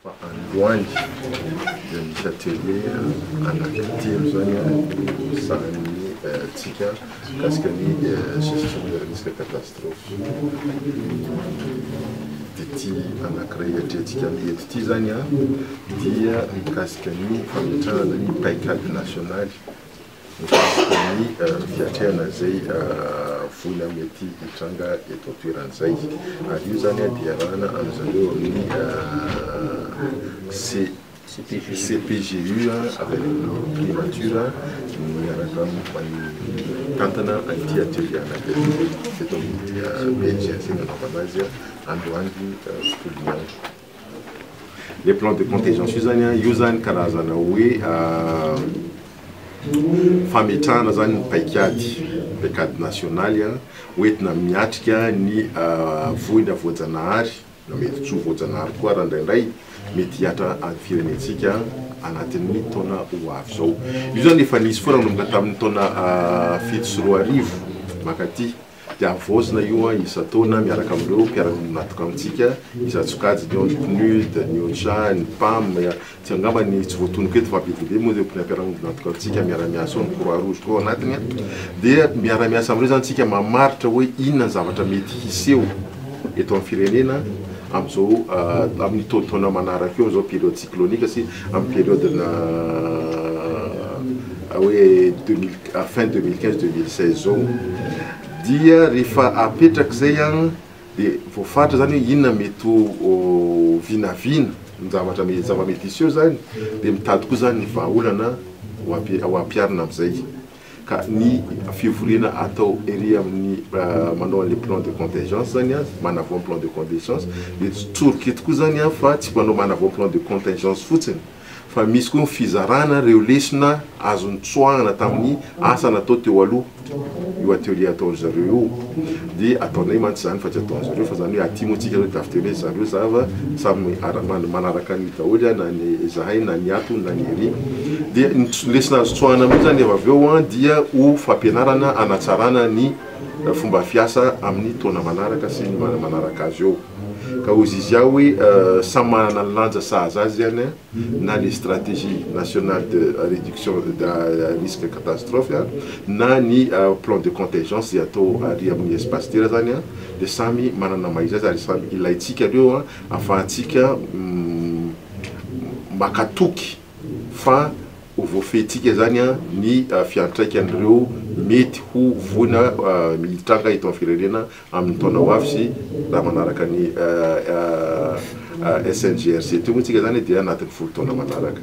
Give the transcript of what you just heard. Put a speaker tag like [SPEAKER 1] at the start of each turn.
[SPEAKER 1] Fa androany dia misy atelier anankitelo zany sahanin'ny tsika mikasika ny gestion de risque catastrophe. Dia ity anankiray atrehantsika eto ity zany dia mikasika ny fametrahana ny paikady nasionaly Mikasika ny fiatrehana izay voina mety hitranga eto an-toerana izay. Ary io izany dia iarahana amin-dry zareo amin'ny CPGU avy any amin'ny Primature miaraka mitantana an'ity atelier anankiray ity eto amin'ny BNGRC nanaovana azy androany tontolon'ny andro. Le plan de contingence io zany an, io zany karazana hoe fametrahana zany ny paikady, paikady nasionaly an, hoentina miatrika ny voina voajanahary na mety tsy ho voajanahary koa ara indraindray mety hihatra any firenentsika anatin'ny taona ho avy zao. Io zany efa nisy foana nanomboka tamin'ny taona 2007 mankaty. Dia havaozina io isan-taona miaraka amin'ireo mpiara-miombon'antoka amintsika isan-tsokajiny eo ny PNUD, ny OCHA, ny PAM, tsy angamba ny tsy voatonoko eto fa be dia be moa ireo mpiara-miombon'antoka amintsika miara-miasa ao, ny Croix Rouge koa ao anatiny. Dia miara-miasa amin'ireo izany isika mamaritra hoe inona ny zavatra mety hiseho eto amin'ny firenena amin'izao amin'ny taona manaraka eo, amin'izao période cyclonique sy amin'ny période-na hoe fin 2015 2016 zao dia rehefa apetraka izay an dia voafaritra zany hoe inona mety ho vinavina ny zavatra mety zava-mety hiseho zany dia mitady koa zany ny vahaolana ho ho ampiharina amin'izay ka ny fivoriana atao ery amin'ny manao an'le plan de contingence zany an manavao ny plan de contingence dia tsoriko eto koa zany an fa tsy manao manavao plan de contingence fotsiny fa misy koa ny fizarana ireo lesona azo nitsoahana tamin'ny asa natao teo aloha, io atelier ataon-dry zareo io dia ataonay mantsy izany fa tsy ataon-dry zareo fa izany hoe aty moa tsika zao dia avy teny hoe zareo zava samy manaraka an'io daholo na ny zahay na ny ato na ny ery dia ny lesona azo tsoahana amin'io izany avy eo dia ho fampianarana hanatsarana ny fomba fiasa amin'ny taona manaraka sy ny manaraka azy eo. Ka hozy izy aho hoe samy manana ny lanja sahaza azy izany na le stratégie nationale de réduction de risque catastrophe na ny plan de contingence izay atao ary amin'ny espace terre zany dia samy manana maha izy azy ary samy ilaintsika ireo ahafahantsika maka toky fa ho voafehintsika izany ny fiantraikan'ireo mety ho voina mitranga eto amin'ny firenena amin'ny taona ho avy sy raha manaraka ny SNGRC teo moa tsika izany dia anatin'ny 10 taona manaraka.